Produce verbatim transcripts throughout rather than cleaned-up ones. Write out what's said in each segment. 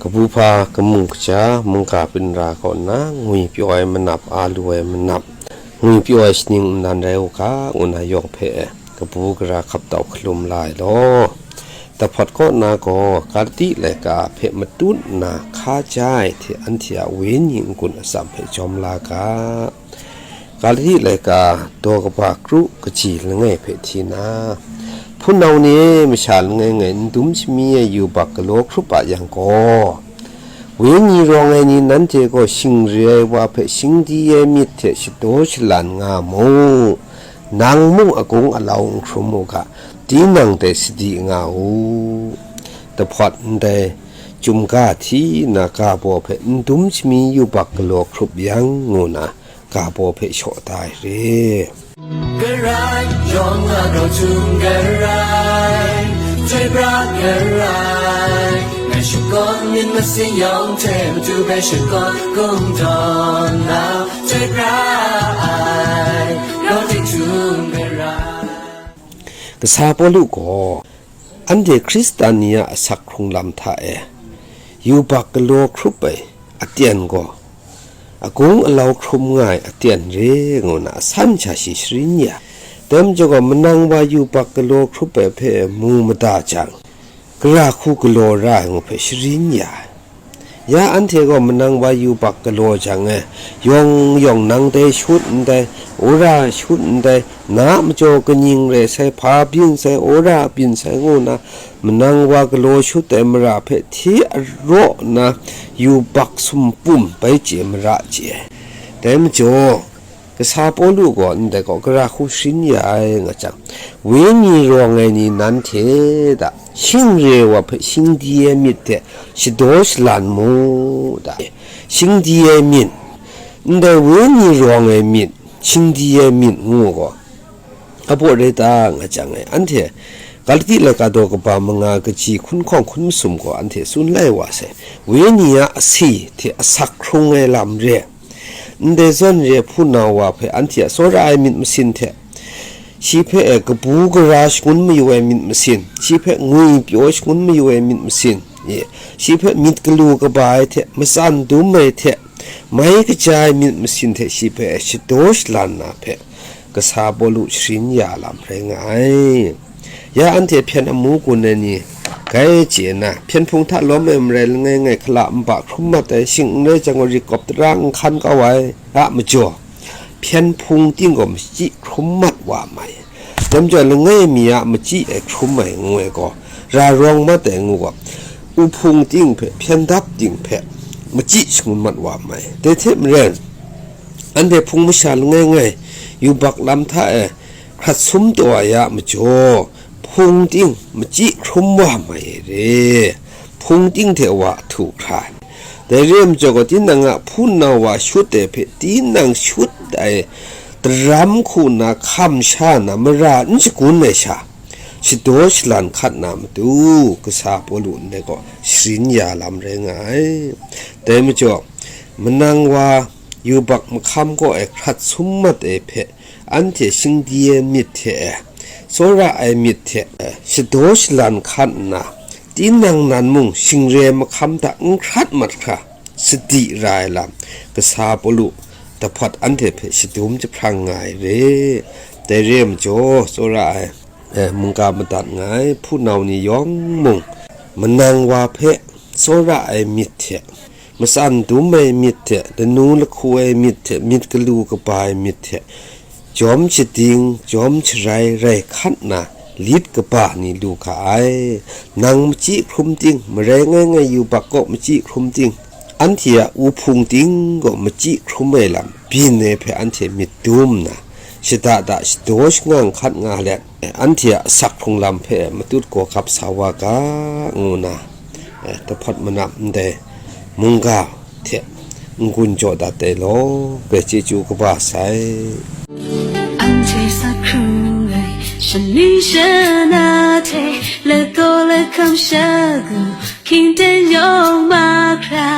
Kabu hpa, kamu kaja, mungga byin ra kaw nna, ngwi pyaw ai manap, a lu ai manap, ngwi pyaw ai shaning nnan rai u ga, ngu na yawng hpe kabu gara hkap tau hkalum la ai law. Dahpawt kaw na gaw, Galati laika hpe matut nna hka ja ai hte anhte a wenyi n-gun atsam hpe jawm la ga. Galati laika daw kaba kru kaji langai hpe hti na, hpunau ni e, masha langai ngai n dum shami ai yubak galaw hkrup a yang gaw, wenyi rawng ai ni nanhte gaw shing re ai wa hpe shingdi ai myit hte shadaw shalan nga mu, nang mung agung alau n hkrum u ga, tinang dai sadi nga u. Dahpawt ndai chyum ga hti nna ga baw hpe n dum shami yubak galaw hkrup yang, ngu na ga baw hpe shaw da ai re. Garai, yawng a grau htum garai, chyoi pra garai, ngai shakawn myit masin yawng hte matu bai shakawn kungdawn na, chyoi pra ai, grau htum garai. Kasa Pawlu gaw, anhte Hkristan ni a asak hkrung lam hta e yubak galaw hkrup ai aten gaw, agung alau hkrum nga ai aten re, ngu na asan sha shi sharin ya. Dai majaw gaw, manang wa yubak galaw hkrup ai hpe mu mada jang, gara hku galaw ra ai ngu hpe sharin ya ai. Ya anhte gaw manang wa yubak galaw jang e, yawng yawng nang dai shut ndai, wora shut ndai, na a majaw kaning rai sai, hpa byin sai, wora byin sai, ngu na manang wa galaw shut ai mara hpe hti araw nna yubak sumpum bai chye mara chye ai. Dai majaw, Kasa Pawlu gaw ndai gaw gara hku sharin ya ai nga jang, wenyi rawng ai ni nanhte da, shing re wa hpe shingdi ai myit hte shadaw shalan mu da. Shingdi ai myit, ndai wenyi rawng ai myit, shingdi ai myit ngu gaw, abaw rai ta nga jang e, anhte Galati laika daw kaba manga kaji hkun hkawng hkun masum gaw anhte tsun lai wa sai. Wenyi a asi hte asak hkrung ai lam re, ndai zawn re hpunau wa hpe anhte a tsawra ai myit masin hte, shi hpe e kabu gara shangun mayu ai myit masin, shi hpe ngwi pyaw shangun mayu ai myit masin, e, shi hpe myit galu kaba ai hte, matsan dum ai hte, mai kaja ai myit masin hte shi hpe e shadaw shalan na hpe, Kasa Pawlu sharin ya lam rai nga ai. Ya anhte hpyen amu gun ai ni, gai chye na, hpyen hpung hta lawm ai marai langai ngai hkala nba hkrum mat ai, shing n rai jang gaw, rik kawp tara n hkan kau ai a majaw, hpyen hpung ting gaw machyi hkrum mat wa mai. Dai majaw, langai mi a machyi ai hkrum ai ngu ai gaw, ra rawng mat ai ngu gaw, u hpung ting hpe, hpyen dap ting hpe, machyi shangun mat wa mai. Dai hte maren, anhte hpung masha langai ngai yubak lam hta e hkrat sum taw ai a majaw, hpung ting machyi hkrum wa mai ai re, hpung ting hte wa htu hkra ai. Dai re ai majaw gaw, tinang a hpunau wa shut ai hpe tinang shut ai daram hku na hkam sha na mara n shagun ai sha, shadaw shalan hkat na matu, Kasa Pawlu ndai gaw sharin ya lam rai nga ai. Dai majaw, manang wa yubak mahkam kaw e hkrat sum mat ai hpe, anhte shingdi ai myit hte e, tsawra ai myit hte e, shadaw shalan hkan nna, tinang nan mung shing re ai mahkam hta n hkrat mat hkra, sadi ra ai lam, Kasa Pawlu dahpawt anhte hpe shadum jahprang nga ai re. Dai re ai majaw, tsawra ai, e, mungga madat nga ai hpunau ni yawng mung, manang wa hpe tsawra ai myit hte, matsan dum ai myit hte, lanu lahku ai myit hte, myit galu kaba ai myit hte, jawm shading, jawm sharai rai hkat na lit kaba ni lu ga ai. Nang machyi hkrum ting, marai ngai ngai yubak kaw machyi hkrum ting, anhte a u hpung ting gaw machyi hkrum ai lam byin ai hpe anhte myit dum nna, shada da shadaw shangang hkat nga let, anhte a asak hkrung lam hpe matut gaw gap sa wa ga, ngu na, eh, dahpawt manam ndai mungga hte n-gun jaw dat ai law, grai chyeju kaba sai. Anhte sa hkrung ai, shani shana hte, lagaw lahkam shagu, hkying ten yawng mahkra,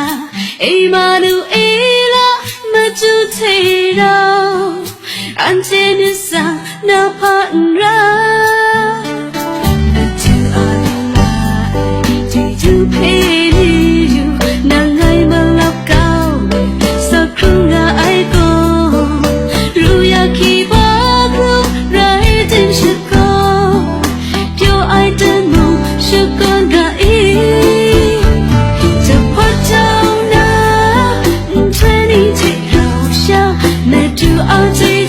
Emanuela, machyu hte rau, anhte myit sa na hpa n ra. Madu a lu la ai, Chyeju hpe ni yu, To all day